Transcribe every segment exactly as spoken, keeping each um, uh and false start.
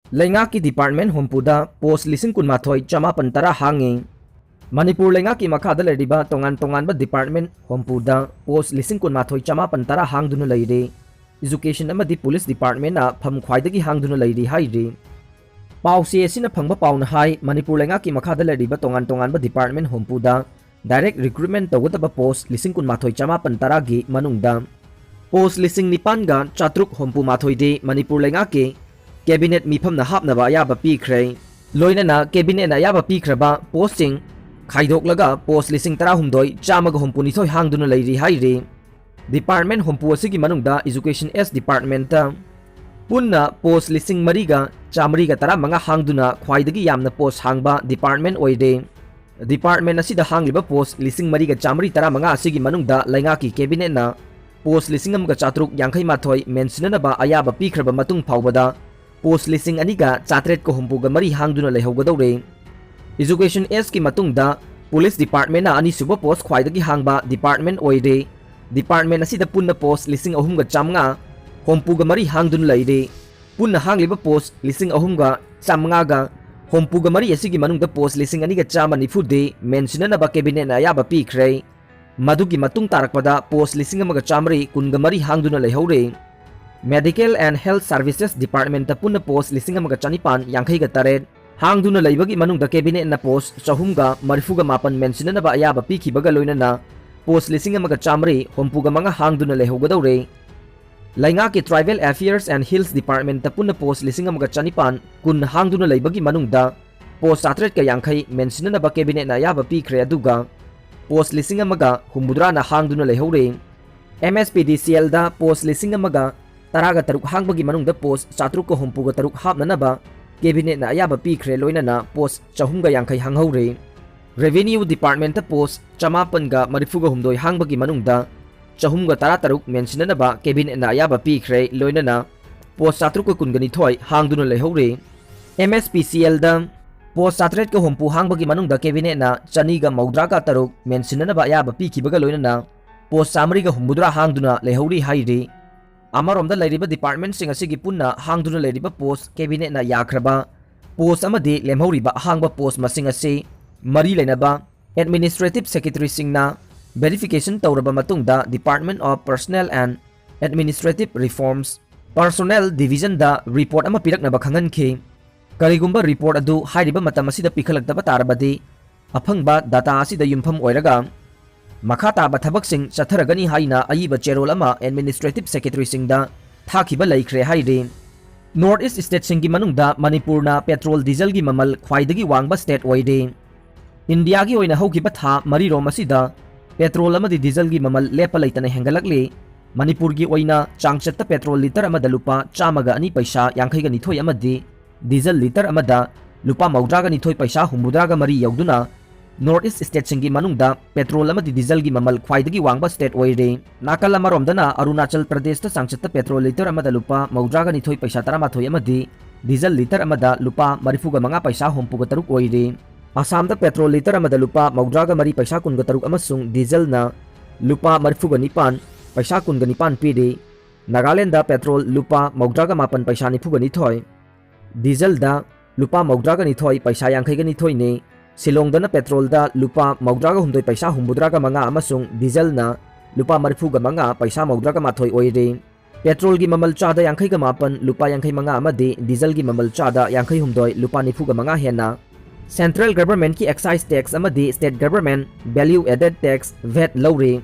ꯂꯩꯉꯥꯛꯀꯤ ꯗꯤꯄꯥꯔꯠꯃꯦꯟ ꯍꯨꯝꯐꯨꯗ ꯄꯣꯁ ꯂꯤꯁꯤꯡ ꯀꯨꯟꯃꯥꯊꯣꯏ ꯆꯃꯥꯄꯟ ꯇꯔꯥ ꯍꯥꯡꯉꯤ꯫ ꯃꯅꯤꯄꯨꯔ ꯂꯩꯉꯥꯛꯀꯤ ꯃꯈꯥꯗ ꯂꯩꯔꯤꯕ ꯇꯣꯉꯥꯟ ꯇꯣꯉꯥꯟꯕ ꯗꯤꯄꯥꯔꯠꯃꯦꯟ ꯍꯨꯝꯐꯨꯗ ꯄꯣꯁ ꯂꯤꯁꯤꯡ ꯀꯨꯟꯃꯥꯊꯣꯏ ꯆꯃꯥꯄꯟ ꯇꯔꯥ ꯍꯥꯡꯗꯨꯅ ꯂꯩꯔꯤ꯫ ꯏꯖꯨꯀꯦꯁꯟ ꯑꯃꯗꯤ ꯄꯨꯂꯤꯁ ꯗꯤꯄꯥꯔꯠꯃꯦꯟꯅ ꯐꯝ ꯈ꯭ꯋꯥꯏꯗꯒꯤ ꯍꯥꯡꯗꯨꯅ ꯂꯩꯔꯤ ꯍꯥꯏꯔꯤ꯫ ꯄꯥꯎꯆꯦ ꯑꯁꯤꯅ ꯐꯪꯕ ꯄꯥꯎꯅ ꯍꯥꯏ, ꯃꯅꯤꯄꯨꯔ ꯂꯩꯉꯥꯛꯀꯤ ꯃꯈꯥꯗ ꯂꯩꯔꯤꯕ ꯇꯣꯉꯥꯟ ꯇꯣꯉꯥꯟꯕ ꯗꯤꯄꯥꯔꯠꯃꯦꯟ ꯍꯨꯝꯐꯨꯗ ꯗꯥꯏꯔꯦꯛ ꯔꯤꯀ꯭ꯔꯨꯠꯃꯦꯟ ꯇꯧꯒꯗꯕ ꯄꯣꯁ ꯂꯤꯁꯤꯡ ꯀꯨꯟꯃꯥꯊꯣꯏ ꯆꯃꯥꯄꯟ ꯇꯔꯥꯒꯤ ꯃꯅꯨꯡꯗ ꯄꯣꯁ ꯂꯤꯁꯤꯡ ꯅꯤꯄꯥꯟꯒ ꯆꯥꯇ꯭ꯔꯨꯛ ꯍꯨꯝꯐꯨ ꯃꯥꯊꯣꯏꯗꯤ ꯃꯅꯤꯄꯨꯔ ꯂꯩꯉꯥꯛꯀꯤ ꯀꯦꯕꯤꯅꯦꯠ ꯃꯤꯐꯝꯅ ꯍꯥꯞꯅꯕ ꯑꯌꯥꯕ ꯄꯤꯈ꯭ꯔꯦ꯫ ꯂꯣꯏꯅꯅ ꯀꯦꯕꯤꯅꯦꯠꯅ ꯑꯌꯥꯕ ꯄꯤꯈ꯭ꯔꯕ ꯄꯣꯁꯁꯤꯡ ꯈꯥꯏꯗꯣꯛꯂꯒ ꯄꯣꯁ ꯂꯤꯁꯤꯡ ꯇꯔꯥꯍꯨꯝꯗꯣꯏ ꯆꯥꯝꯃꯒ ꯍꯨꯝꯐꯨꯅꯤꯊꯣꯏ ꯍꯥꯡꯗꯨꯅ ꯂꯩꯔꯤ ꯍꯥꯏꯔꯤ꯫ ꯗꯤꯄꯥꯔꯠꯃꯦꯟ ꯍꯨꯝꯐꯨ ꯑꯁꯤꯒꯤ ꯃꯅꯨꯡꯗ ꯏꯖꯨꯀꯦꯁꯟ ꯑꯦꯁ ꯗꯤꯄꯥꯔꯠꯃꯦꯟꯇ ꯄꯨꯟꯅ ꯄꯣꯁ ꯂꯤꯁꯤꯡ ꯃꯔꯤꯒ ꯆꯥꯃꯔꯤꯒ ꯇꯔꯥꯃꯉꯥ ꯍꯥꯡꯗꯨꯅ ꯈ꯭ꯋꯥꯏꯗꯒꯤ ꯌꯥꯝꯅ ꯄꯣꯁ ꯍꯥꯡꯕ ꯗꯤꯄꯥꯔꯠꯃꯦꯟ ꯑꯣꯏꯔꯦ꯫ ꯗꯤꯄꯥꯔꯠꯃꯦꯟ ꯑꯁꯤꯗ ꯍꯥꯡꯂꯤꯕ ꯄꯣꯁ ꯂꯤꯁꯤꯡ ꯃꯔꯤꯒ ꯆꯥꯃꯔꯤ ꯇꯔꯥꯃꯉꯥ ꯑꯁꯤꯒꯤ ꯃꯅꯨꯡꯗ ꯂꯩꯉꯥꯛꯀꯤ ꯀꯦꯕꯤꯅꯦꯠꯅ ꯄꯣꯁ ꯂꯤꯁꯤꯡ ꯑꯃꯒ ꯆꯥꯇ꯭ꯔꯨꯛ ꯌꯥꯡꯈꯩ ꯃꯥꯊꯣꯏ ꯃꯦꯟꯁꯤꯟꯅꯅꯕ ꯑꯌꯥꯕ ꯄꯤꯈ꯭ꯔꯕ ꯃꯇꯨꯡ ꯐꯥꯎꯕꯗ ꯄꯣꯁ ꯂꯤꯁꯤꯡ ꯑꯅꯤꯒ ꯆꯥꯇ꯭ꯔꯦꯠꯀ ꯍꯨꯝꯐꯨꯒ ꯃꯔꯤ ꯍꯥꯡꯗꯨꯅ ꯂꯩꯍꯧꯒꯗꯧꯔꯦ꯫ ꯏꯖꯨꯀꯦꯁꯟ ꯑꯦꯁꯀꯤ ꯃꯇꯨꯡꯗ ꯄꯨꯂꯤꯁ ꯗꯤꯄꯥꯔꯠꯃꯦꯟꯅ ꯑꯅꯤꯁꯨꯕ ꯄꯣꯁ ꯈ꯭ꯋꯥꯏꯗꯒꯤ ꯍꯥꯡꯕ ꯗꯤꯄꯥꯔꯠꯃꯦꯟ ꯑꯣꯏꯔꯦ꯫ ꯗꯤꯄꯥꯔꯠꯃꯦꯟ ꯑꯁꯤꯗ ꯄꯨꯟꯅ ꯄꯣꯁ ꯂꯤꯁꯤꯡ ꯑꯍꯨꯝꯒ ꯆꯥꯃꯉꯥ ꯍꯨꯝꯐꯨꯒ ꯃꯔꯤ ꯍꯥꯡꯗꯨꯅ ꯂꯩꯔꯦ꯫ ꯄꯨꯟꯅ ꯍꯥꯡꯂꯤꯕ ꯄꯣꯁ ꯂꯤꯁꯤꯡ ꯑꯍꯨꯝꯒ ꯆꯥꯃꯉꯥꯒ ꯍꯨꯝꯐꯨꯒ ꯃꯔꯤ ꯑꯁꯤꯒꯤ ꯃꯅꯨꯡꯗ ꯄꯣꯁ ꯂꯤꯁꯤꯡ ꯑꯅꯤꯒ ꯆꯥꯝꯃ ꯅꯤꯐꯨꯗꯤ ꯃꯦꯟꯁꯤꯟꯅꯅꯕ ꯀꯦꯕꯤꯅꯦꯠꯅ ꯑꯌꯥꯕ ꯄꯤꯈ꯭ꯔꯦ꯫ ꯃꯗꯨꯒꯤ ꯃꯇꯨꯡ ꯇꯥꯔꯛꯄꯗ ꯄꯣꯁ ꯂꯤꯁꯤꯡ ꯑꯃꯒ ꯆꯥꯃꯔꯤ ꯀꯨꯟꯒ ꯃꯔꯤ ꯍꯥꯡꯗꯨꯅ ꯂꯩꯍꯧꯔꯦ꯫ Medical and health services department ꯄꯨꯟꯅ ꯄꯣꯁ ꯂꯤꯁꯤꯡ ꯑꯃꯒ ꯆꯅꯤꯄꯥꯟ ꯌꯥꯡꯈꯩꯒ ꯇꯔꯦꯠ ꯍꯥꯡꯗꯨꯅ ꯂꯩꯕꯒꯤ ꯃꯅꯨꯡꯗ ꯀꯦꯕꯤꯅꯦꯠꯅ ꯄꯣꯁ ꯆꯍꯨꯝꯒ ꯃꯔꯤꯐꯨꯒ ꯃꯥꯄꯟ ꯃꯦꯟꯁꯤꯟꯅꯅꯕ ꯑꯌꯥꯕ ꯄꯤꯈꯤꯕꯒ ꯂꯣꯏꯅꯅ ꯄꯣꯁ ꯂꯤꯁꯤꯡ ꯑꯃꯒ ꯆꯥꯃꯔꯤ ꯍꯨꯝꯐꯨꯒ ꯃꯉꯥ ꯍꯥꯡꯗꯨꯅ ꯂꯩꯍꯧꯒꯗꯧꯔꯦ꯫ ꯂꯩꯉꯥꯛꯀꯤ tribal affairs and hills department ꯄꯨꯟꯅ ꯄꯣꯁ ꯂꯤꯁꯤꯡ ꯑꯃꯒ ꯆꯅꯤꯄꯥꯟ ꯀꯨꯟ ꯍꯥꯡꯗꯨꯅ ꯂꯩꯕꯒꯤ ꯃꯅꯨꯡꯗ ꯄꯣꯁ ꯆꯥꯇ꯭ꯔꯦꯠꯀ ꯌꯥꯡꯈꯩ ꯃꯦꯟꯁꯤꯟꯅꯅꯕ ꯀꯦꯕꯤꯅꯦꯠꯅ ꯑꯌꯥꯕ ꯄꯤꯈ꯭ꯔꯦ, ꯑꯗꯨꯒ ꯄꯣꯁ ꯂꯤꯁꯤꯡ ꯑꯃꯒ ꯍꯨꯝꯐꯨꯇꯔꯥꯅ ꯍꯥꯡꯗꯨꯅ ꯂꯩꯍꯧꯔꯦ꯫ ꯑꯦꯝ ꯑꯦꯁ ꯄꯤ ꯗꯤ ꯁꯤ ꯑꯦꯜꯗ ꯄꯣꯁ ꯂꯤꯁꯤꯡ ꯑꯃꯒ ꯇꯔꯥꯒ ꯇꯔꯨꯛ ꯍꯥꯡꯕꯒꯤ ꯃꯅꯨꯡꯗ ꯄꯣꯁ ꯆꯥꯇ꯭ꯔꯨꯛꯀ ꯍꯨꯝꯐꯨꯒ ꯇꯔꯨꯛ ꯍꯥꯞꯅꯅꯕ ꯀꯦꯕꯤꯅꯦꯠꯅ ꯑꯌꯥꯕ ꯄꯤꯈ꯭ꯔꯦ, ꯂꯣꯏꯅꯅ ꯄꯣꯁ ꯆꯍꯨꯝꯒ ꯌꯥꯡꯈꯩ ꯍꯥꯡꯍꯧꯔꯦ꯫ ꯔꯦꯚꯤꯅ꯭ꯌꯨ ꯗꯤꯄꯥꯔꯠꯃꯦꯟꯇ ꯄꯣꯁ ꯆꯃꯥꯄꯟꯒ ꯃꯔꯤꯐꯨꯒ ꯍꯨꯝꯗꯣꯏ ꯍꯥꯡꯕꯒꯤ ꯃꯅꯨꯡꯗ ꯆꯍꯨꯝꯒ ꯇꯔꯥꯇꯔꯨꯛ ꯃꯦꯟꯁꯤꯟꯅꯅꯕ ꯀꯦꯕꯤꯅꯦꯠꯅ ꯑꯌꯥꯕ ꯄꯤꯈ꯭ꯔꯦ, ꯂꯣꯏꯅꯅ ꯄꯣꯁ ꯆꯥꯇ꯭ꯔꯨꯛꯀ ꯀꯨꯟꯒ ꯅꯤꯊꯣꯏ ꯍꯥꯡꯗꯨꯅ ꯂꯩꯍꯧꯔꯦ꯫ ꯑꯦꯝ ꯑꯦꯁ ꯄꯤ ꯁꯤ ꯑꯦꯜꯗ ꯄꯣꯁ ꯆꯥꯇ꯭ꯔꯦꯠꯀ ꯍꯨꯝꯐꯨ ꯍꯥꯡꯕꯒꯤ ꯃꯅꯨꯡꯗ ꯀꯦꯕꯤꯅꯦꯠꯅ ꯆꯅꯤꯒ ꯃꯧꯗ꯭ꯔꯥꯒ ꯇꯔꯨꯛ ꯃꯦꯟꯁꯤꯟꯅꯅꯕ ꯑꯌꯥꯕ ꯄꯤꯈꯤꯕꯒ ꯂꯣꯏꯅꯅ ꯄꯣꯁ ꯆꯥꯃꯔꯤꯒ ꯍꯨꯝꯐꯨꯇꯔꯥ ꯍꯥꯡꯗꯨꯅ ꯂꯩꯍꯧꯔꯤ ꯍꯥꯏꯔꯤ꯫ ꯑꯃꯔꯣꯝꯗ ꯂꯩꯔꯤꯕ departmentꯁꯤꯡ ꯑꯁꯤꯒꯤ ꯄꯨꯟꯅ ꯍꯥꯡꯗꯨꯅ ꯂꯩꯔꯤꯕ post cabinetꯅ ꯌꯥꯈ꯭ꯔꯕ post ꯑꯃꯗꯤ ꯂꯦꯝꯍꯧꯔꯤꯕ ꯑꯍꯥꯡꯕ post ꯃꯁꯤꯡ ꯑꯁꯤ ꯃꯔꯤ ꯂꯩꯅꯕ administrative secretaryꯁꯤꯡꯅ verification ꯇꯧꯔꯕ ꯃꯇꯨꯡꯗ Department of Personnel and Administrative Reforms, Personnel Divisionꯗ report ꯑꯃ ꯄꯤꯔꯛꯅꯕ ꯈꯪꯍꯟꯈꯤ꯫ ꯀꯔꯤꯒꯨꯝꯕ report ꯑꯗꯨ ꯍꯥꯏꯔꯤꯕ ꯃꯇꯝ ꯑꯁꯤꯗ ꯄꯤꯈꯠꯂꯛꯇꯕ ꯇꯥꯔꯕꯗꯤ, ꯑꯐꯪꯕ data ꯑꯁꯤꯗ ꯌꯨꯝꯐꯝ ꯑꯣꯏꯔꯒ ꯃꯈꯥ ꯇꯥꯕ ꯊꯕꯛꯁꯤꯡ ꯆꯠꯊꯔꯒꯅꯤ ꯍꯥꯏꯅ ꯑꯏꯕ ꯆꯦꯔꯣꯜ ꯑꯃ administrative secretaryꯁꯤꯡꯗ ꯊꯥꯈꯤꯕ ꯂꯩꯈ꯭ꯔꯦ ꯍꯥꯏꯔꯤ꯫ North East stateꯁꯤꯡꯒꯤ ꯃꯅꯨꯡꯗ ꯃꯅꯤꯄꯨꯔꯅ petrol dieselꯒꯤ ꯃꯃꯜ ꯈ꯭ꯋꯥꯏꯗꯒꯤ ꯋꯥꯡꯕ state ꯑꯣꯏꯔꯤ꯫ ꯏꯟꯗꯤꯌꯥꯒꯤ ꯑꯣꯏꯅ ꯍꯧꯈꯤꯕ ꯊꯥ ꯃꯔꯤꯔꯣꯝ ꯑꯁꯤꯗ petrol ꯑꯃꯗꯤ dieselꯒꯤ ꯃꯃꯜ ꯂꯦꯞꯄ ꯂꯩꯇꯅ ꯍꯦꯟꯒꯠꯂꯛꯂꯤ꯫ ꯃꯅꯤꯄꯨꯔꯒꯤ ꯑꯣꯏꯅ ꯆꯥꯡꯆꯠꯇ petrol litre ꯑꯃꯗ ꯂꯨꯄꯥ ꯆꯥꯝꯃꯒ ꯑꯅꯤ ꯄꯩꯁꯥ ꯌꯥꯡꯈꯩꯒ ꯅꯤꯊꯣꯏ ꯑꯃꯗꯤ diesel litre ꯑꯃꯗ ꯂꯨꯄꯥ ꯃꯧꯗ꯭ꯔꯥꯒ ꯅꯤꯊꯣꯏ ꯄꯩꯁꯥ ꯍꯨꯝꯐꯨꯇꯔꯥꯒ ꯃꯔꯤ ꯌꯧꯗꯨꯅ North East stateꯁꯤꯡꯒꯤ ꯃꯅꯨꯡꯗ petrol ꯑꯃꯗꯤ dieselꯒꯤ ꯃꯃꯜ ꯈ꯭ꯋꯥꯏꯗꯒꯤ ꯋꯥꯡꯕ state ꯑꯣꯏꯔꯤ꯫ ꯅꯥꯀꯜ ꯑꯃꯔꯣꯝꯗꯅ ꯑꯔꯨꯅꯥꯆꯜ ꯄ꯭ꯔꯗꯦꯁꯇ ꯆꯥꯡꯆꯠꯇ petrol litre ꯑꯃꯗ ꯂꯨꯄꯥ ꯃꯧꯗ꯭ꯔꯥꯒ ꯅꯤꯊꯣꯏ ꯄꯩꯁꯥ ꯇꯔꯥꯃꯥꯊꯣꯏ ꯑꯃꯗꯤ diesel litre ꯑꯃꯗ ꯂꯨꯄꯥ ꯃꯔꯤꯐꯨꯒ ꯃꯉꯥ ꯄꯩꯁꯥ ꯍꯨꯝꯐꯨꯒ ꯇꯔꯨꯛ ꯑꯣꯏꯔꯤ꯫ ꯑꯁꯥꯝꯗ petrol litre ꯑꯃꯗ ꯂꯨꯄꯥ ꯃꯧꯗ꯭ꯔꯥꯒ ꯃꯔꯤ ꯄꯩꯁꯥ ꯀꯨꯟꯒ ꯇꯔꯨꯛ ꯑꯃꯁꯨꯡ dieselꯅ ꯂꯨꯄꯥ ꯃꯔꯤꯐꯨꯒ ꯅꯤꯄꯥꯟ ꯄꯩꯁꯥ ꯀꯨꯟꯒ ꯅꯤꯄꯥꯟ ꯄꯤꯔꯤ꯫ ꯅꯥꯒꯥꯂꯦꯟꯗ petrol ꯂꯨꯄꯥ ꯃꯧꯗ꯭ꯔꯥꯒ ꯃꯥꯄꯟ ꯄꯩꯁꯥ ꯅꯤꯐꯨꯒ ꯅꯤꯊꯣꯏ, dieselꯗ ꯂꯨꯄꯥ ꯃꯧꯗ꯭ꯔꯥꯒ ꯅꯤꯊꯣꯏ ꯄꯩꯁꯥ ꯌꯥꯡꯈꯩꯒ ꯅꯤꯊꯣꯏꯅꯤ꯫ ꯁꯤꯂꯣꯡꯗꯅ petrolꯗ ꯂꯨꯄꯥ ꯃꯧꯗ꯭ꯔꯥꯒ ꯍꯨꯝꯗꯣꯏ ꯄꯩꯁꯥ ꯍꯨꯝꯐꯨꯇꯔꯥꯒ ꯃꯉꯥ ꯑꯃꯁꯨꯡ dieselꯅ ꯂꯨꯄꯥ ꯃꯔꯤꯐꯨꯒ ꯃꯉꯥ ꯄꯩꯁꯥ ꯃꯧꯗ꯭ꯔꯥꯒ ꯃꯥꯊꯣꯏ ꯑꯣꯏꯔꯤ꯫ Petrolꯒꯤ ꯃꯃꯜ ꯆꯥꯗ ꯌꯥꯡꯈꯩꯒ ꯃꯥꯄꯟ ꯂꯨꯄꯥ ꯌꯥꯡꯈꯩ ꯃꯉꯥ ꯑꯃꯗꯤ dieselꯒꯤ ꯃꯃꯜ ꯆꯥꯗ ꯌꯥꯡꯈꯩ ꯍꯨꯝꯗꯣꯏ ꯂꯨꯄꯥ ꯅꯤꯐꯨꯒ ꯃꯉꯥ ꯍꯦꯟꯅ central governmentꯀꯤ excise tax ꯑꯃꯗꯤ state government value added tax, VAT ꯂꯧꯔꯤ꯫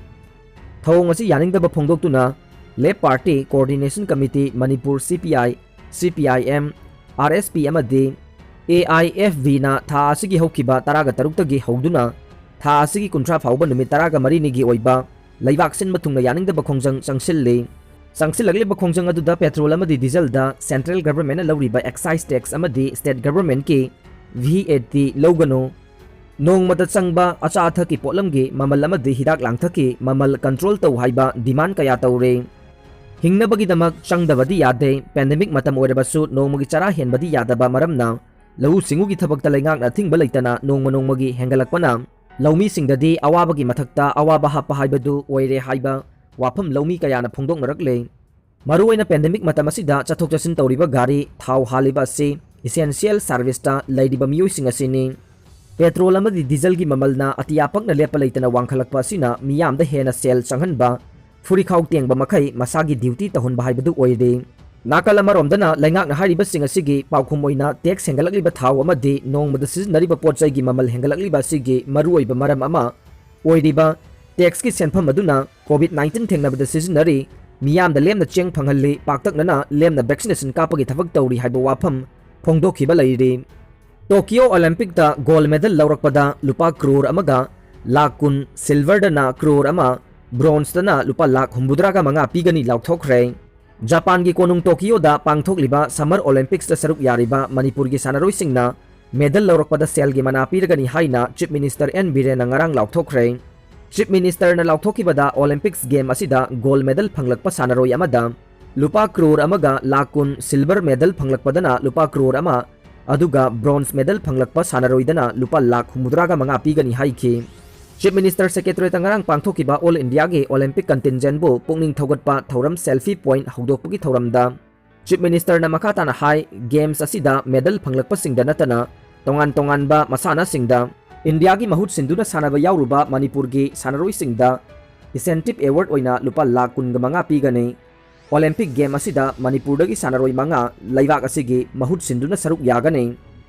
ꯊꯧꯑꯣꯡ ꯑꯁꯤ ꯌꯥꯅꯤꯡꯗꯕ ꯐꯣꯡꯗꯣꯛꯇꯨꯅ Left Party Coordination Committee Manipur, CPI, CPIM, RSP ꯑꯃꯗꯤ AIFVꯅ ꯊꯥ ꯑꯁꯤꯒꯤ ꯍꯧꯈꯤꯕ ꯇꯔꯥꯒ ꯇꯔꯨꯛꯇꯒꯤ ꯍꯧꯗꯨꯅ ꯊꯥ ꯑꯁꯤꯒꯤ ꯀꯨꯟꯊ꯭ꯔꯥ ꯐꯥꯎꯕ ꯅꯨꯃꯤꯠ ꯇꯔꯥꯒ ꯃꯔꯤꯅꯤꯒꯤ ꯑꯣꯏꯕ ꯂꯩꯕꯥꯛ ꯁꯤꯟꯕ ꯊꯨꯡꯅ ꯌꯥꯅꯤꯡꯗꯕ ꯈꯣꯡꯖꯪ ꯆꯪꯁꯤꯜꯂꯤ꯫ ꯆꯪꯁꯤꯜꯂꯛꯂꯤꯕ ꯈꯣꯡꯖꯪ ꯑꯗꯨꯗ petrol ꯑꯃꯗꯤ dieselꯗ central governmentꯅ ꯂꯧꯔꯤꯕ excise tax ꯑꯃꯗꯤ state governmentꯀꯤ VAT ꯂꯧꯒꯅꯨ, ꯅꯣꯡꯃꯗ ꯆꯪꯕ ꯑꯆꯥ ꯑꯊꯛꯀꯤ ꯄꯣꯠꯂꯝꯒꯤ ꯃꯃꯜ ꯑꯃꯗꯤ ꯍꯤꯗꯥꯛ ꯂꯥꯡꯊꯛꯀꯤ ꯃꯃꯜ control ꯇꯧ ꯍꯥꯏꯕ demand ꯀꯌꯥ ꯇꯧꯔꯦ꯫ ꯍꯤꯡꯅꯕꯒꯤꯗꯃꯛ ꯆꯪꯗꯕꯗꯤ ꯌꯥꯗꯦ꯫ Pandemic ꯃꯇꯝ ꯑꯣꯏꯔꯕꯁꯨ ꯅꯣꯡꯃꯒꯤ ꯆꯔꯥ ꯍꯦꯟꯕꯗꯤ ꯌꯥꯗꯕ ꯃꯔꯝꯅ ꯂꯧꯎ ꯁꯤꯡꯎꯒꯤ ꯊꯕꯛꯇ ꯂꯩꯉꯥꯛꯅ ꯑꯊꯤꯡꯕ ꯂꯩꯇꯅ ꯅꯣꯡꯃ ꯅꯣꯡꯃꯒꯤ ꯍꯦꯟꯒꯠꯂꯛꯄꯅ ꯂꯧꯃꯤꯁꯤꯡꯗꯗꯤ ꯑꯋꯥꯕꯒꯤ ꯃꯊꯛꯇ ꯑꯋꯥꯕ ꯍꯥꯞꯄ ꯍꯥꯏꯕꯗꯨ ꯑꯣꯏꯔꯦ ꯍꯥꯏꯕ ꯋꯥꯐꯝ ꯂꯧꯃꯤ ꯀꯌꯥꯅ ꯐꯣꯡꯗꯣꯛꯅꯔꯛꯂꯦ꯫ ꯃꯔꯨꯑꯣꯏꯅ ꯄꯦꯟꯗꯦꯃꯤꯛ ꯃꯇꯝ ꯑꯁꯤꯗ ꯆꯠꯊꯣꯛ ꯆꯠꯁꯤꯟ ꯇꯧꯔꯤꯕ ꯒꯥꯔꯤ ꯊꯥꯎ ꯍꯥꯜꯂꯤꯕ ꯑꯁꯤ ꯏꯁꯦꯟꯁꯤꯌꯦꯜ ꯁꯥꯔꯚꯤꯁꯇ ꯂꯩꯔꯤꯕ ꯃꯤꯑꯣꯏꯁꯤꯡ ꯑꯁꯤꯅꯤ꯫ ꯄꯦꯇ꯭ꯔꯣꯜ ꯑꯃꯗꯤ ꯗꯤꯖꯜꯒꯤ ꯃꯃꯜꯅ ꯑꯇꯤꯌꯥ ꯄꯛꯅ ꯂꯦꯞꯄ ꯂꯩꯇꯅ ꯋꯥꯡꯈꯠꯂꯛꯄ ꯑꯁꯤꯅ ꯃꯤꯌꯥꯝꯗ ꯍꯦꯟꯅ ꯁꯦꯜ ꯆꯪꯍꯟꯕ, ꯐꯨꯔꯤꯈꯥꯎ ꯇꯦꯡꯕ ꯃꯈꯩ ꯃꯁꯥꯒꯤ ꯗ꯭ꯌꯨꯇꯤ ꯇꯧꯍꯟꯕ ꯍꯥꯏꯕꯗꯨ ꯑꯣꯏꯔꯦ꯫ ꯅꯥꯀꯜ ꯑꯃꯔꯣꯝꯗꯅ ꯂꯩꯉꯥꯛꯅ ꯍꯥꯏꯔꯤꯕꯁꯤꯡ ꯑꯁꯤꯒꯤ ꯄꯥꯎꯈꯨꯝ ꯑꯣꯏꯅ ꯇꯦꯛꯁ ꯍꯦꯟꯒꯠꯂꯛꯂꯤꯕ ꯊꯥꯎ ꯑꯃꯗꯤ ꯅꯣꯡꯃꯗ ꯁꯤꯖꯤꯟꯅꯔꯤꯕ ꯄꯣꯠ ꯆꯩꯒꯤ ꯃꯃꯜ ꯍꯦꯟꯒꯠꯂꯛꯂꯤꯕ ꯑꯁꯤꯒꯤ ꯃꯔꯨꯑꯣꯏꯕ ꯃꯔꯝ ꯑꯃ ꯑꯣꯏꯔꯤꯕ ꯇꯦꯛꯁꯀꯤ ꯁꯦꯟꯐꯝ ꯑꯗꯨꯅ ꯀꯣꯚꯤꯗ ꯅꯥꯏꯟꯇꯤꯟ ꯊꯦꯡꯅꯕꯗ ꯁꯤꯖꯤꯟꯅꯔꯤ, ꯃꯤꯌꯥꯝꯗ ꯂꯦꯝꯅ ꯆꯦꯡ ꯐꯪꯍꯜꯂꯤ, ꯄꯥꯛꯇꯛꯅꯅ ꯂꯦꯝꯅ ꯚꯦꯛꯁꯤꯅꯦꯁꯟ ꯀꯥꯞꯄꯒꯤ ꯊꯕꯛ ꯇꯧꯔꯤ ꯍꯥꯏꯕ ꯋꯥꯐꯝ ꯐꯣꯡꯗꯣꯛꯈꯤꯕ ꯂꯩꯔꯤ꯫ ꯇꯣꯀꯤꯌꯣ ꯑꯣꯂꯦꯝꯄꯤꯛꯇ ꯒꯣꯜ ꯃꯦꯗꯜ ꯂꯧꯔꯛꯄꯗ ꯂꯨꯄꯥ ꯀ꯭ꯔꯣꯔ ꯑꯃꯒ ꯂꯥꯈ ꯀꯨꯟ, ꯁꯤꯜꯚꯔꯗꯅ ꯀ꯭ꯔꯣꯔ ꯑꯃ, ꯕ꯭ꯔꯣꯟꯖꯇꯅ ꯂꯨꯄꯥ ꯂꯥꯈ ꯍꯨꯝꯐꯨꯇꯔꯥꯒ ꯃꯉꯥ ꯄꯤꯒꯅꯤ ꯂꯥꯎꯊꯣꯛꯈ꯭ꯔꯦ꯫ ꯖꯄꯥꯟꯒꯤ ꯀꯣꯅꯨꯡ ꯇꯣꯀꯤꯌꯣꯗ ꯄꯥꯡꯊꯣꯛꯂꯤꯕ ꯁꯝꯃꯔ ꯑꯣꯂꯦꯝꯄꯤꯛꯁꯇ ꯁꯔꯨꯛ ꯌꯥꯔꯤꯕ ꯃꯅꯤꯄꯨꯔꯒꯤ ꯁꯥꯟꯅꯔꯣꯏꯁꯤꯡꯅ ꯃꯦꯗꯜ ꯂꯧꯔꯛꯄꯗ ꯁꯦꯜꯒꯤ ꯃꯅꯥ ꯄꯤꯔꯒꯅꯤ ꯍꯥꯏꯅ ꯆꯤꯐ ꯃꯤꯅꯤꯁꯇꯔ ꯑꯦꯟ ꯕꯤꯔꯦꯟꯅ ꯉꯔꯥꯡ ꯂꯥꯎꯊꯣꯛꯈ꯭ꯔꯦ꯫ ꯆꯤꯐ ꯃꯤꯅꯤꯁꯇꯔꯅ ꯂꯥꯎꯊꯣꯛꯈꯤꯕꯗ ꯑꯣꯂꯦꯝꯄꯤꯛꯁ ꯒꯦꯝ ꯑꯁꯤꯗ ꯒꯣꯜ ꯃꯦꯗꯜ ꯐꯪꯂꯛꯄ ꯁꯥꯟꯅꯔꯣꯏ ꯑꯃꯗ ꯂꯨꯄꯥ ꯀ꯭ꯔꯣꯔ ꯑꯃꯒ ꯂꯥꯈ ꯀꯨꯟ, ꯁꯤꯜꯚꯔ ꯃꯦꯗꯜ ꯐꯪꯂꯛꯄꯗꯅ ꯂꯨꯄꯥ ꯀ꯭ꯔꯣꯔ ꯑꯃ, ꯑꯗꯨꯒ ꯕ꯭ꯔꯣꯟꯖ ꯃꯦꯗꯜ ꯐꯪꯂꯛꯄ ꯁꯥꯟꯅꯔꯣꯏꯗꯅ ꯂꯨꯄꯥ ꯂꯥꯈ ꯍꯨꯝꯐꯨꯇꯔꯥꯒ ꯃꯉꯥ ꯄꯤꯒꯅꯤ ꯍꯥꯏꯈꯤ꯫ ꯆꯤꯐ ꯃꯤꯅꯤꯁꯇꯔ ꯁꯦꯀ꯭ꯔꯦꯇꯔꯤꯌꯦꯠꯇ ꯉꯔꯥꯡ ꯄꯥꯡꯊꯣꯛꯈꯤꯕ ꯑꯣꯜ ꯏꯟꯗꯤꯌꯥꯒꯤ ꯑꯣꯂꯦꯝꯄꯤꯛ ꯀꯟꯇꯤꯟꯖꯦꯟꯕꯨ ꯄꯨꯛꯅꯤꯡ ꯊꯧꯒꯠꯄ ꯊꯧꯔꯝ ꯁꯦꯜꯐꯤ ꯄꯣꯏꯟꯠ ꯍꯧꯗꯣꯛꯄꯒꯤ ꯊꯧꯔꯝꯗ ꯆꯤꯐ ꯃꯤꯅꯤꯁꯇꯔꯅ ꯃꯈꯥ ꯇꯥꯅ ꯍꯥꯏ, ꯒꯦꯝꯁ ꯑꯁꯤꯗ ꯃꯦꯗꯜ ꯐꯪꯂꯛꯄꯁꯤꯡꯗ ꯅꯠꯇꯅ ꯇꯣꯉꯥꯟ ꯇꯣꯉꯥꯟꯕ ꯃꯁꯥꯟꯅꯁꯤꯡꯗ ꯏꯟꯗꯤꯌꯥꯒꯤ ꯃꯍꯨꯠ ꯁꯤꯟꯗꯨꯅ ꯁꯥꯟꯅꯕ ꯌꯥꯎꯔꯨꯕ ꯃꯅꯤꯄꯨꯔꯒꯤ ꯁꯥꯟꯅꯔꯣꯏꯁꯤꯡꯗ ꯏꯟꯁꯦꯟꯇꯤꯚ ꯑꯦꯋꯥꯔꯗ ꯑꯣꯏꯅ ꯂꯨꯄꯥ ꯂꯥꯈ ꯀꯨꯟꯒ ꯃꯉꯥ ꯄꯤꯒꯅꯤ꯫ ꯑꯣꯂꯦꯝꯄꯤꯛ ꯒꯦꯝ ꯑꯁꯤꯗ ꯃꯅꯤꯄꯨꯔꯗꯒꯤ ꯁꯥꯟꯅꯔꯣꯏ ꯃꯉꯥ ꯂꯩꯕꯥꯛ ꯑꯁꯤꯒꯤ ꯃꯍꯨꯠ ꯁꯤꯟꯗꯨꯅ ꯁꯔꯨꯛ ꯌꯥꯒꯅꯤ꯫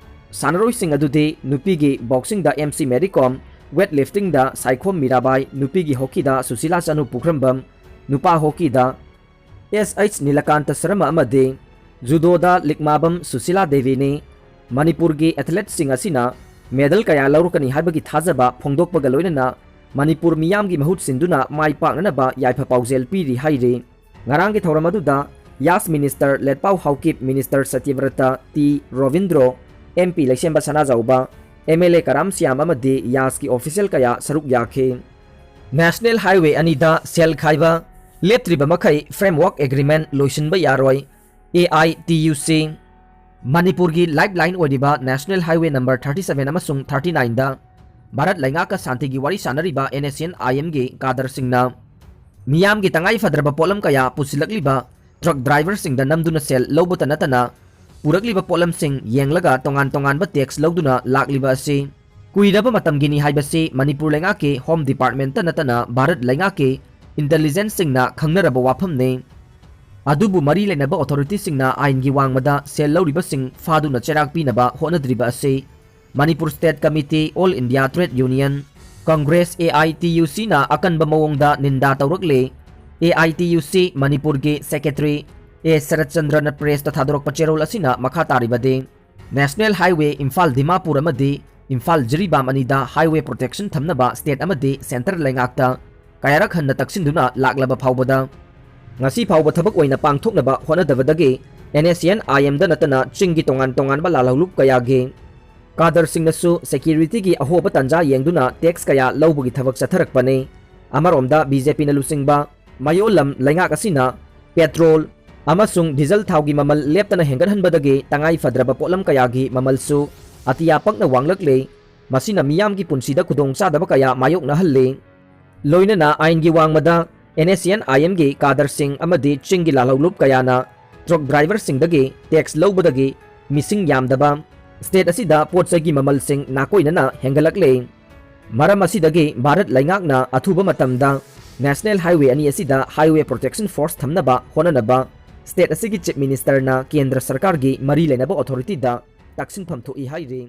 ꯁꯥꯟꯅꯔꯣꯏꯁꯤꯡ ꯑꯗꯨꯗꯤ ꯅꯨꯄꯤꯒꯤ ꯕꯣꯛꯁꯤꯡꯗ ꯑꯦꯝ ꯁꯤ ꯃꯦꯔꯤ ꯀꯣꯝ, ꯋꯦꯠ ꯂꯤꯐꯇꯤꯡꯗ ꯁꯥꯏꯈꯣꯝ ꯃꯤꯔꯥꯕꯥꯏ, ꯅꯨꯄꯤꯒꯤ ꯍꯣꯀꯤꯗ ꯁꯨꯁꯤꯂꯥ ꯆꯅꯨ ꯄꯨꯈ꯭ꯔꯝꯕꯝ, ꯅꯨꯄꯥ ꯍꯣꯀꯤꯗ ꯑꯦꯁ ꯑꯩꯆ ꯅꯤꯂꯀꯥꯟꯇ ꯁꯔꯃ ꯑꯃꯗꯤ ꯖꯨꯗꯣꯗ ꯂꯤꯛꯃꯥꯕꯝ ꯁꯨꯁꯤꯂꯥ ꯗꯦꯕꯤꯅꯤ꯫ ꯃꯅꯤꯄꯨꯔꯒꯤ ꯑꯦꯊꯂꯦꯠꯁꯤꯡ ꯑꯁꯤꯅ ꯃꯦꯗꯜ ꯀꯌꯥ ꯂꯧꯔꯛꯀꯅꯤ ꯍꯥꯏꯕꯒꯤ ꯊꯥꯖꯕ ꯐꯣꯡꯗꯣꯛꯄꯒ ꯂꯣꯏꯅꯅ ꯃꯅꯤꯄꯨꯔ ꯃꯤꯌꯥꯝꯒꯤ ꯃꯍꯨꯠ ꯁꯤꯟꯗꯨꯅ ꯃꯥꯏ ꯄꯥꯛꯅꯅꯕ ꯌꯥꯏꯐ ꯄꯥꯎꯖꯦꯜ ꯄꯤꯔꯤ ꯍꯥꯏꯔꯤ꯫ ꯉꯔꯥꯡꯒꯤ ꯊꯧꯔꯝ ꯑꯗꯨꯗ ꯌꯥꯁ minister Letpao Haokip, minister Satyabrata T Robindro, M P Leishemba Sanajaoba, M L A Karam Shyam ꯑꯃꯗꯤ ꯌꯥꯁꯀꯤ ꯑꯣꯐꯤꯁꯤꯌꯦꯜ ꯀꯌꯥ ꯁꯔꯨꯛ ꯌꯥꯈꯤ꯫ ꯅꯦꯁꯅꯦꯜ ꯍꯥꯏꯋꯦ ꯑꯅꯤꯗ ꯁꯦꯜ ꯈꯥꯏꯕ ꯂꯦꯞꯇ꯭ꯔꯤꯕ ꯃꯈꯩ ꯐ꯭ꯔꯦꯝꯋꯥꯔꯛ ꯑꯦꯒ꯭ꯔꯤꯃꯦꯟꯠ ꯂꯣꯏꯁꯤꯟꯕ ꯌꯥꯔꯣꯏ, ꯑꯦ ꯑꯥꯏ ꯇꯤ ꯌꯨ ꯁꯤ꯫ ꯃꯅꯤꯄꯨꯔꯒꯤ ꯂꯥꯏꯐ ꯂꯥꯏꯟ ꯑꯣꯏꯔꯤꯕ national highway number thirty seven ꯑꯃꯁꯨꯡ ꯊꯥꯔꯇꯤ ꯅꯥꯏꯟꯗ ꯚꯥꯔꯠ ꯂꯩꯉꯥꯛꯀ ꯁꯥꯟꯇꯤꯒꯤ ꯋꯥꯔꯤ ꯁꯥꯟꯅꯔꯤꯕ ꯑꯦꯟ ꯑꯦꯁ ꯁꯤ ꯑꯦꯟ ꯑꯥꯏ ꯑꯦꯝꯒꯤ ꯀꯥꯗꯔꯁꯤꯡꯅ ꯃꯤꯌꯥꯝꯒꯤ ꯇꯉꯥꯏ ꯐꯗ꯭ꯔꯕ ꯄꯣꯠꯂꯝ ꯀꯌꯥ ꯄꯨꯁꯤꯜꯂꯛꯂꯤꯕ ꯇ꯭ꯔꯛ ꯗ꯭ꯔꯥꯏꯚꯔꯁꯤꯡꯗ ꯅꯝꯗꯨꯅ ꯁꯦꯜ ꯂꯧꯕꯇ ꯅꯠꯇꯅ ꯄꯨꯔꯛꯂꯤꯕ ꯄꯣꯠꯂꯝꯁꯤꯡ ꯌꯦꯡꯂꯒ ꯇꯣꯉꯥꯟ ꯇꯣꯉꯥꯟꯕ ꯇꯦꯛꯁ ꯂꯧꯗꯨꯅ ꯂꯥꯛꯂꯤꯕ ꯑꯁꯤ ꯀꯨꯏꯔꯕ ꯃꯇꯝꯒꯤꯅꯤ ꯍꯥꯏꯕꯁꯤ ꯃꯅꯤꯄꯨꯔ ꯂꯩꯉꯥꯛꯀꯤ ꯍꯣꯝ ꯗꯤꯄꯥꯔꯠꯃꯦꯟꯇ ꯅꯠꯇꯅ ꯚꯥꯔꯠ ꯂꯩꯉꯥꯛꯀꯤ ꯏꯟꯇꯦꯂꯤꯖꯦꯟꯁꯁꯤꯡꯅ ꯈꯪꯅꯔꯕ ꯋꯥꯐꯝꯅꯤ꯫ ꯑꯗꯨꯕꯨ ꯃꯔꯤ ꯂꯩꯅꯕ ꯑꯣꯊꯣꯔꯤꯇꯤꯁꯤꯡꯅ ꯑꯥꯏꯟꯒꯤ ꯋꯥꯡꯃꯗ ꯁꯦꯜ ꯂꯧꯔꯤꯕꯁꯤꯡ ꯐꯥꯗꯨꯅ ꯆꯩꯔꯥꯛ ꯄꯤꯅꯕ ꯍꯣꯠꯅꯗ꯭ꯔꯤꯕ ꯑꯁꯤ Manipur state committee, all India trade union, congress, A I T U ꯁꯤꯅ ꯑꯀꯟꯕ ꯃꯑꯣꯡꯗ ꯅꯤꯟꯗꯥ ꯇꯧꯔꯛꯂꯦ꯫ ꯑꯦ ꯑꯥꯏ ꯇꯤ ꯌꯨ ꯁꯤ ꯃꯅꯤꯄꯨꯔꯒꯤ ꯁꯦꯀ꯭ꯔꯦꯇꯔꯤ ꯑꯦ ꯁꯔꯠꯆꯟꯗ꯭ꯔꯅ ꯄ꯭ꯔꯦꯁꯇ ꯊꯥꯗꯣꯔꯛꯄ ꯆꯦꯔꯣꯜ ꯑꯁꯤꯅ ꯃꯈꯥ ꯇꯥꯔꯤꯕꯗꯤ, ꯅꯦꯁꯅꯦꯜ ꯍꯥꯏꯋꯦ ꯏꯝꯐꯥꯜ ꯗꯤꯃꯥꯄꯨꯔ ꯑꯃꯗꯤ ꯏꯝꯐꯥꯜ ꯖꯤꯔꯤꯕꯥꯝ ꯑꯅꯤꯗ ꯍꯥꯏꯋꯦ ꯄ꯭ꯔꯣꯇꯦꯛꯁꯟ ꯊꯝꯅꯕ ꯁ꯭ꯇꯦꯠ ꯑꯃꯗꯤ ꯁꯦꯟꯇꯔ ꯂꯩꯉꯥꯛꯇ ꯀꯌꯥꯔꯛ ꯍꯟꯅ ꯇꯛꯁꯤꯟꯗꯨꯅ ꯂꯥꯛꯂꯕ ꯐꯥꯎꯕꯗ, ꯉꯁꯤ ꯐꯥꯎꯕ ꯊꯕꯛ ꯑꯣꯏꯅ ꯄꯥꯡꯊꯣꯛꯅꯕ ꯍꯣꯠꯅꯗꯕꯗꯒꯤ ꯑꯦꯟ ꯑꯦꯁ ꯑꯦꯟ ꯑꯥꯏ ꯑꯦꯝꯗ ꯅꯠꯇꯅ ꯆꯤꯡꯒꯤ ꯇꯣꯉꯥꯟ ꯇꯣꯉꯥꯟꯕ ꯂꯥꯜꯍꯧꯂꯨꯞ ꯀꯌꯥꯒꯤ ꯀꯥꯗꯔꯁꯤꯡꯅꯁꯨ ꯁꯦꯀ꯭ꯌꯨꯔꯤꯇꯤꯒꯤ ꯑꯍꯣꯕ ꯇꯥꯟꯖꯥ ꯌꯦꯡꯗꯨꯅ ꯇꯦꯛꯁ ꯀꯌꯥ ꯂꯧꯕꯒꯤ ꯊꯕꯛ ꯆꯠꯊꯔꯛꯄꯅꯤ꯫ ꯑꯃꯔꯣꯝꯗ ꯕꯤ ꯖꯦ ꯄꯤꯅ ꯂꯨꯆꯤꯡꯕ ꯃꯌꯣꯜꯂꯝ ꯂꯩꯉꯥꯛ ꯑꯁꯤꯅ ꯄꯦꯇ꯭ꯔꯣꯜ ꯑꯃꯁꯨꯡ ꯗꯤꯖꯜ ꯊꯥꯎꯒꯤ ꯃꯃꯜ ꯂꯦꯞꯇꯅ ꯍꯦꯟꯒꯠꯍꯟꯕꯗꯒꯤ ꯇꯉꯥꯏ ꯐꯗ꯭ꯔꯕ ꯄꯣꯠꯂꯝ ꯀꯌꯥꯒꯤ ꯃꯃꯜꯁꯨ ꯑꯇꯤꯌꯥ ꯄꯛꯅ ꯋꯥꯡꯂꯛꯂꯦ꯫ ꯃꯁꯤꯅ ꯃꯤꯌꯥꯝꯒꯤ ꯄꯨꯟꯁꯤꯗ ꯈꯨꯗꯣꯡꯆꯥꯗꯕ ꯀꯌꯥ ꯃꯥꯌꯣꯛꯅꯍꯜꯂꯤ꯫ ꯂꯣꯏꯅꯅ ꯑꯥꯏꯟꯒꯤ ꯋꯥꯡꯃꯗ ꯑꯦꯟ ꯑꯦꯁ ꯑꯦꯟ ꯑꯥꯏ ꯑꯦꯝꯒꯤ ꯀꯥꯗꯔꯁꯤꯡ ꯑꯃꯗꯤ ꯆꯤꯡꯒꯤ ꯂꯥꯜꯍꯧꯂꯨꯞ ꯀꯌꯥꯅ ꯇ꯭ꯔꯛ ꯗ꯭ꯔꯥꯏꯚꯔꯁꯤꯡꯗꯒꯤ ꯇꯦꯛꯁ ꯂꯧꯕꯗꯒꯤ ꯃꯤꯁꯤꯡ ꯌꯥꯝꯗꯕ, ꯁ꯭ꯇꯦꯠ ꯑꯁꯤꯗ ꯄꯣꯠ ꯆꯩꯒꯤ ꯃꯃꯜꯁꯤꯡ ꯅꯥꯀꯣꯏꯅꯅ ꯍꯦꯟꯒꯠꯂꯛꯂꯦ꯫ ꯃꯔꯝ ꯑꯁꯤꯗꯒꯤ ꯚꯥꯔꯠ ꯂꯩꯉꯥꯛꯅ ꯑꯊꯨꯕ ꯃꯇꯝꯗ ꯅꯦꯁꯅꯦꯜ ꯍꯥꯏꯋꯦ ꯑꯅꯤ ꯑꯁꯤꯗ ꯍꯥꯏꯋꯦ ꯄ꯭ꯔꯣꯇꯦꯛꯁꯟ ꯐꯣꯔꯁ ꯊꯝꯅꯕ ꯍꯣꯠꯅꯅꯕ ꯁ꯭ꯇꯦꯠ ꯑꯁꯤꯒꯤ ꯆꯤꯐ ꯃꯤꯅꯤꯁꯇꯔꯅ ꯀꯦꯟꯗ꯭ꯔ ꯁꯔꯀꯥꯔꯒꯤ ꯃꯔꯤ ꯂꯩꯅꯕ ꯑꯣꯊꯣꯔꯤꯇꯤꯗ ꯇꯛꯁꯤꯟꯐꯝ ꯊꯣꯛꯏ ꯍꯥꯏꯔꯤ꯫